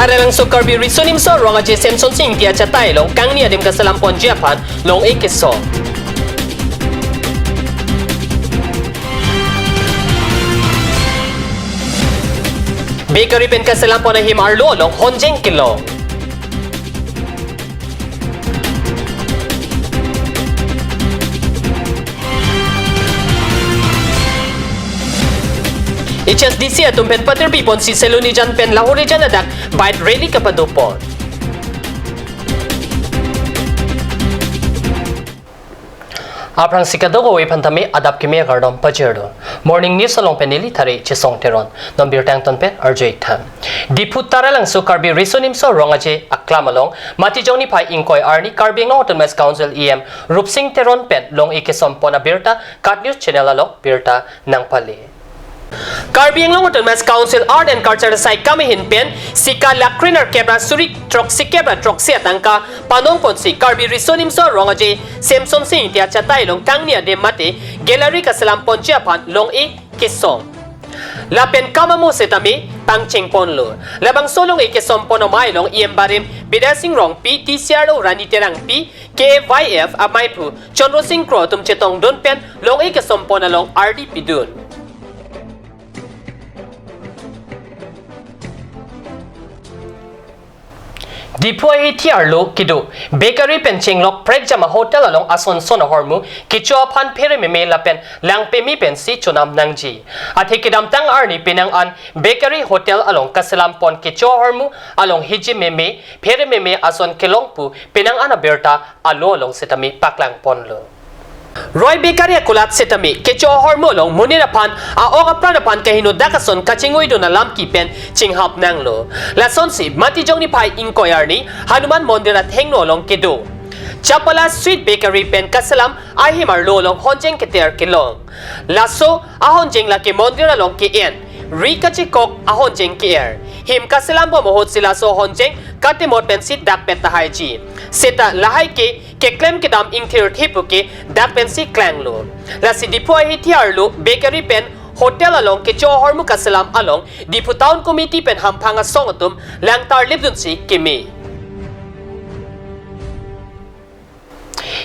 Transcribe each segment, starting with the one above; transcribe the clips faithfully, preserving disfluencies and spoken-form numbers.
Taralangso Karbi Riso Nimso Rong Aje Semsonsing Ingti achatai along kangni adim kaselam ponji aphan long-e kesom. Bakery pen kaselam pon ahim arlo along honjeng kelong. H S D C atum pen patirpi ponsi Silonijan pen Lahorijan adak bike rally kapado pon. Aphrangsi kadokave aphan tame adap kimi akardom pajirlo. Morning News along pen neli Thare Chesong Teron. Non birta angton pen arju-ik tha. Diphu Taralangso Karbi Riso Nimso Rong Aje aklam along Matijong niphai ingkoi arni Karbi Anglong Autonomous Council E M Rupsing Teron pen long-e kesom pon abirta KAT News Channel along birta nangpale. Karbi Anglong Autonomous Council Art and Culture Saikam ahin pen sika lakh kre nerkep ra suri throksi kep ra throksi atangka panong ponsi Karbi Riso Nimso Rong Aje Semsonsing Ingti achatai along kangni adim mate gallery kaselam ponji aphan long-e kesom. Lapen kam amo setame pangcheng ponlo. Labangso long-e kesom pon amei along E M barim Bidya Sing Rongpi, T C R O Rani Terangpi, K F Y F ameiphu Chandra Sing Kro atum chetongdun pen long-e kesom pon along ardi pidun. Diphu ahithi arlo kedo bakery pen chenglok prekjam ahotel along asonson ahormu kecho aphan phere meme lapen lang peme pensi chonam nangji. Athe kedamtang arni penang an bakery hotel along kaselam pon kecho ahormu along hiji meme phere meme ason kelong pu penang an abirta alo along setame paklang ponlo. Roy Bakery akulat setame kecho ahormu along monit aphan a-ok apran aphan kahingno dak ason kachinguidun alam kipen chinghap nanglo. Lasonsi Matijong niphai ingkoi arni Hanuman Mondir athengno along kedo Chapala Sweet Bakery pen kaselam ahim arlo along honjeng keter kelong. Laso ahonjeng lake mondir along ke-en ri kachekok ahonjeng ke-er. Him kaselam bom ahutsi laso honjeng katemot pensi dakpet tahaiji. Seta lahai ke keklem kedam ingthir thipu ke dak pensi klanglo. Lasi Diphu ahithi arlo bakery pen hotel along kecho ahormu kaselam along Diphu Town Committee pen hamphang asong atum langtar lipdunsi keme.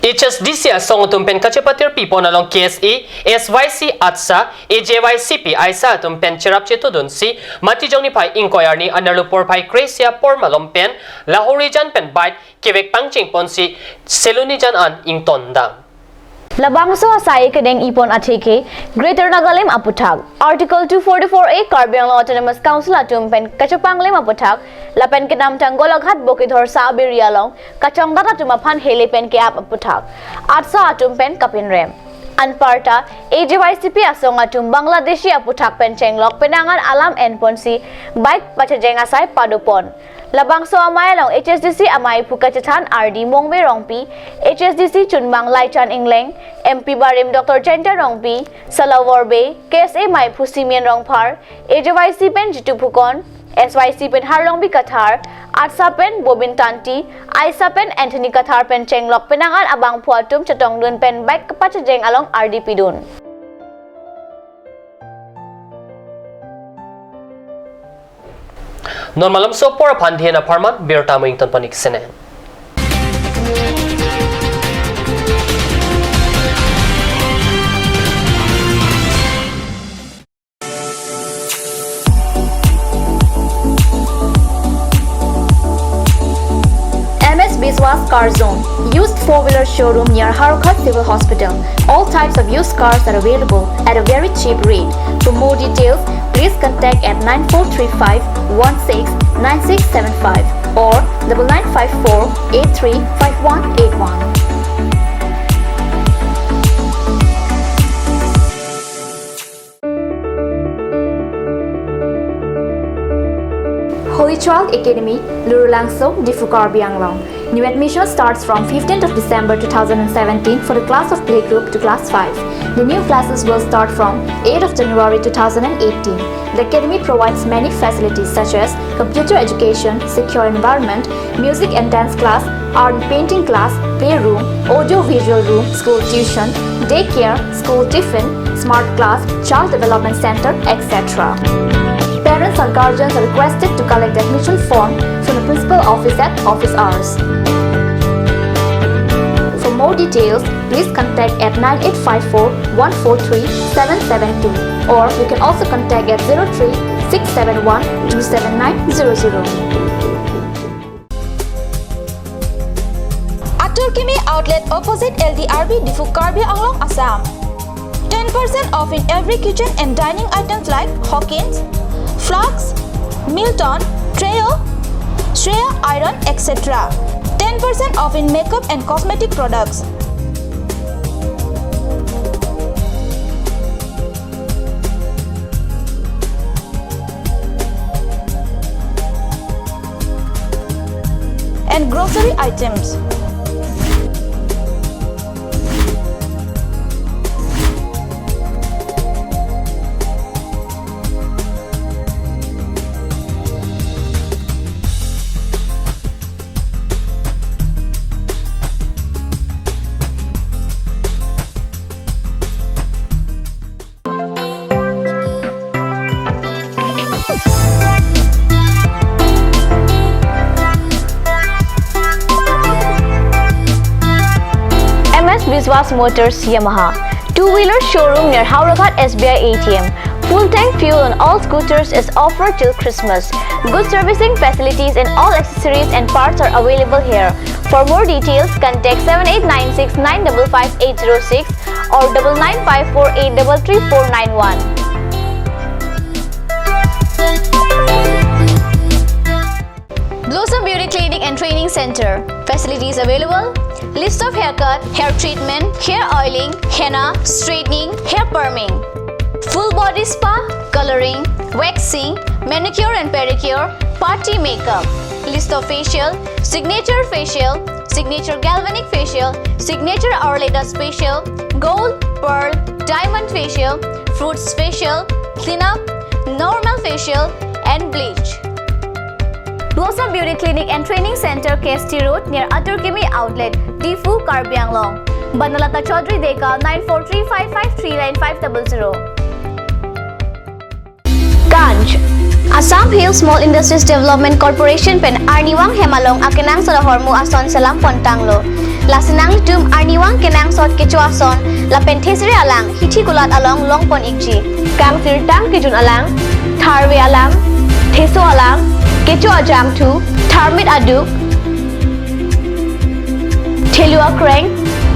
H S D C asong atum pen kachepatirpi pon along K S A, S Y C, ATSA, A J Y C P, AISA atum pen cherap chetudunsi Matijong niphai ingkoi arni anerlo porphai kre-isi apor malom pen Lahorijan pen bike kevek pangcheng ponsi Silonijan an ingtondam. Labangso asai kedeng-i pon atheke Greater Nagalim aputhak Article two forty-four A Karbi Anglong Autonomous Council atum pen kachepanglim aputhak lapen kedamtang Golaghat Bokidhor Sabiri along kachongdat atum aphan hele pen ke-ap aputhak ATSA atum pen kapinrem. Anparta A J Y C P asong atum Bangladeshi aputhak pen chenglok penang an alam en ponsi bike pachejeng asai pado pon. Labangso amei along H S D C ameiphu kachethan ardi Mongve Rongpi, H S D C chunbang Laichan Engleng, M P barim Doctor Jayanta Rongpi, Sala Vorbe, K S A meiphu Simeon Rongphar, A J Y C pen Jitu Phukon, S Y C pen Harlongbi Kathar, ATSA pen Bobin Tanti, AISA pen Anthony Kathar pen chenglok penang an abangphu atum chetongdun pen bike kepachejeng along ardi pidun. Non malomso apor aphan dien apharman birta mo ington panik senen. M S Biswas Car Zone, used four-wheeler showroom near Howraghat Civil Hospital. All types of used cars are available at a very cheap rate. For more details, please contact at nine four three five one six nine six seven five or double nine five four eight three five one eight one. Holy Child Academy, Lurulangso, Diphu, Karbi Anglong. New admission starts from fifteenth of December two thousand seventeen for the class of playgroup to class five. The new classes will start from eighth of January two thousand eighteen. The academy provides many facilities such as computer education, secure environment, music and dance class, art and painting class, playroom, audio visual room, school tuition, daycare, school tiffin, smart class, child development center, et cetera. Parents or guardians are requested to collect admission form from the principal office at office hours. For more details, please contact at nine eight five four one four three seven seven two, or you can also contact at zero three six seven one two seven nine zero zero. Atur Kimi Outlet, opposite L D R B, Diphu, Karbi Anglong, Assam. Ten percent off in every kitchen and dining items like Hawkins, Flux, Milton, Treo, Shreya Iron, et cetera. Ten percent off in makeup and cosmetic products. And grocery items. M S Biswas Motors Yamaha, two-wheeler showroom near Howraghat S B I A T M. Full tank fuel on all scooters is offered till Christmas. Good servicing facilities and all accessories and parts are available here. For more details, contact seven eight nine six nine double five eight zero six or double nine five four eight double three four nine one. Blossom Beauty Clinic and Training Center. Facilities available: list of haircut, hair treatment, hair oiling, henna, straightening, hair perming, full body spa, coloring, waxing, manicure and pedicure, party makeup, list of facial, signature facial, signature galvanic facial, signature Ayurveda facial, gold, pearl, diamond facial, fruits facial, cleanup, normal facial, and bleach. Blossom Beauty Clinic and Training Center, K S T Road, near Atur Kimi Outlet, Diphu, Karbi Anglong. Banalata Chaudhary Dekar, nine four three five five three nine five double zero. Kanch. Assam Hill Small Industries Development Corporation pen arnivang hem along akenangsot ahormu ason selam pon tanglo. Lasi nanglitum arnivang kenangsot kecho ason lapen thesere alang hithi kulat along long pon ikji. Kangsirtang kejun alang, tharve alang, theso alang, kecho ajangthu, tharmit aduk, thelu akreng,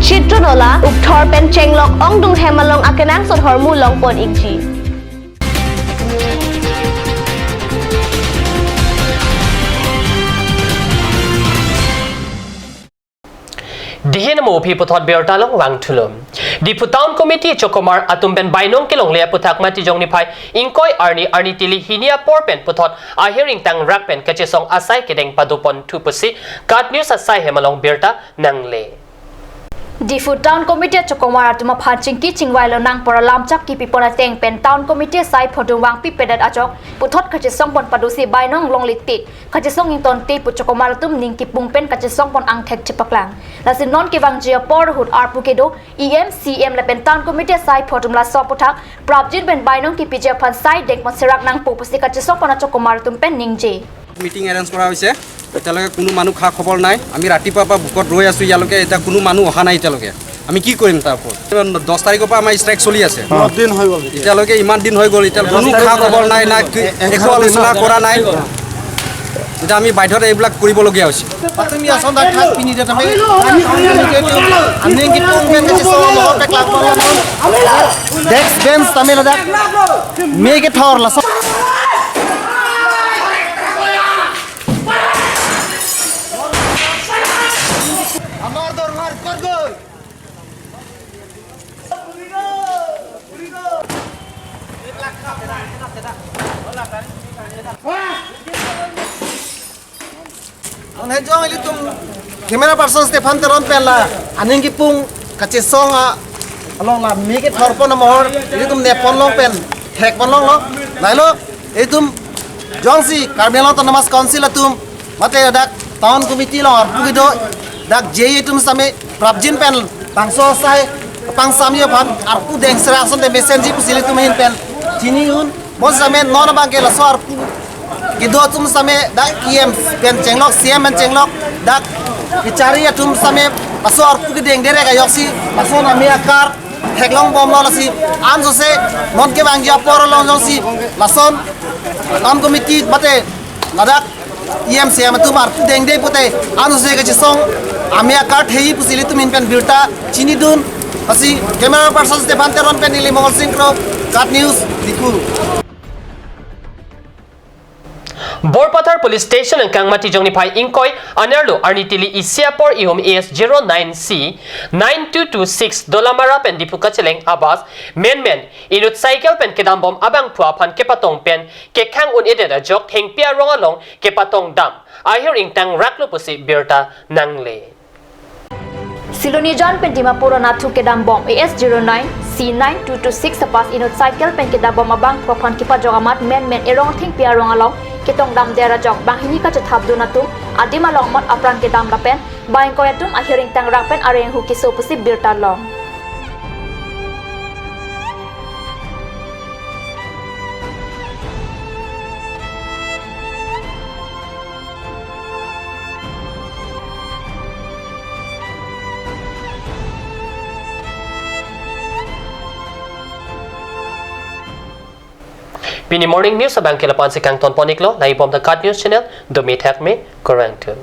chitron ola, ukthor pen chenglok ongdung hem along akenangsot ahormu long pon ikji. Dihin mo aphi puthot birta along vangthulo. Diphu Town Committee achokomar atum pen bainong kelongle aphuthak Matijong niphai ingkoi arni arni tili hini apor pen puthot ahir ingtang rak pen kachesong asai kedeng padoponthu pusi KAT News asai hem along birta nangle. Diphu Town Committee achokomar atum aphan chingki chingvai lonang pora lamchak kipipon ateng pen Town Committee asai photo vangpipedet ajok puthot kachesong pon padosi bainong longle tik, kachesong ingtonte pu chokomar atum ning kipung pen kachesong pon angthek chepaklang. Lasi non kevangji apor ahut arpu kedo E M, C M lapen Town Committee asai photo atum laso aphuthak prapjin pen bainong kipiji aphan sai dengpon serak nangpo pusi kachesong pon achokomar atum pen ningje. Meeting arrange কৰা হৈছে। এতিয়ালৈকে কোনো মানুহ খা খবৰ নাই। আমি ৰাতিপুৱাৰ পৰা ভোকত ৰৈ আছো, ইয়ালৈকে এতিয়া কোনো মানুহ অহা নাই এতিয়ালৈকে। আমি কি কৰিম তাৰ ওপৰত? দহ তাৰিখৰ পৰা আমাৰ ষ্ট্ৰাইক চলি আছে। কিমান দিন হৈ গ'ল? এতিয়ালৈকে ইমান দিন হৈ গ'ল, এতিয়া কোনো খা খবৰ নাই, না কি, একো আলোচনা কৰা নাই। এতিয়া আমি বাধ্যত এইবিলাক কৰিবলগীয়া হৈছে। Patumi ason dak thak pini dak tame. Ani ke pung pen ke so lo pek lak pon lo. Desk bench tame ladak. Me kethor laso. Ang hejong ilitum camera person Stephen Teron pen la aning kipung kachesong along la me kethor pon amohor ilitum nepon long pen thek pon longlo. Lailo ilitum jongsi Karbi Anglong Autonomous Council atum mate dak town committee along arpu kedo, dak J A atum sitame prapjin pen bangso asai pangsamji aphan arpu deng sera ason te mesenji pusi ilitum ahin pen chinidun. Mo same non abang ke laso arpu kedo atum same dak E M pen chenglok, C M pen chenglok, dak kechari atum same laso arpu kedengdere ajoksi lason amei a-card theklong bomlo lasi ansose non kevangji apor along jongsi lason town committee mate ladak E M C M atum arpu dengde pute ansose kachesong amei a-card thei pusi ilitum ahin pen birta chinidun. Lasi camera person Stephen Teron pen neli Mongol Singh Kro, KAT News, Diphu. Borpathar Police Station angkang Matijong niphai ingkoi anerlo arni tili isi apor ihum A S zero nine C nine two two six Dolamara pen Diphu kacheleng a-bus menmen inut cycle pen kedambom abangphu aphan kepatong pen kekhang un-edet ajok thengpi arong along kepatong dam ahir ingtang raklo pusi birta nangle. Silonijan pen Dimapur anatthu kedambom A S zero nine C nine two two six a-bus inut cycle pen kedambom abangphu aphan kepajok amat menmen erong thengpi arong along ketongdamdet ajok banghini kachethapdun atum adim along mot apran kedam lapen bang ingkoi atum ahir ingtang rak pen areng hu keso pusi birta long. Pini morning news abang ke lapu-an si kangton pon-iklo, langji bom the KAT News channel, domi thak me, kurang tu.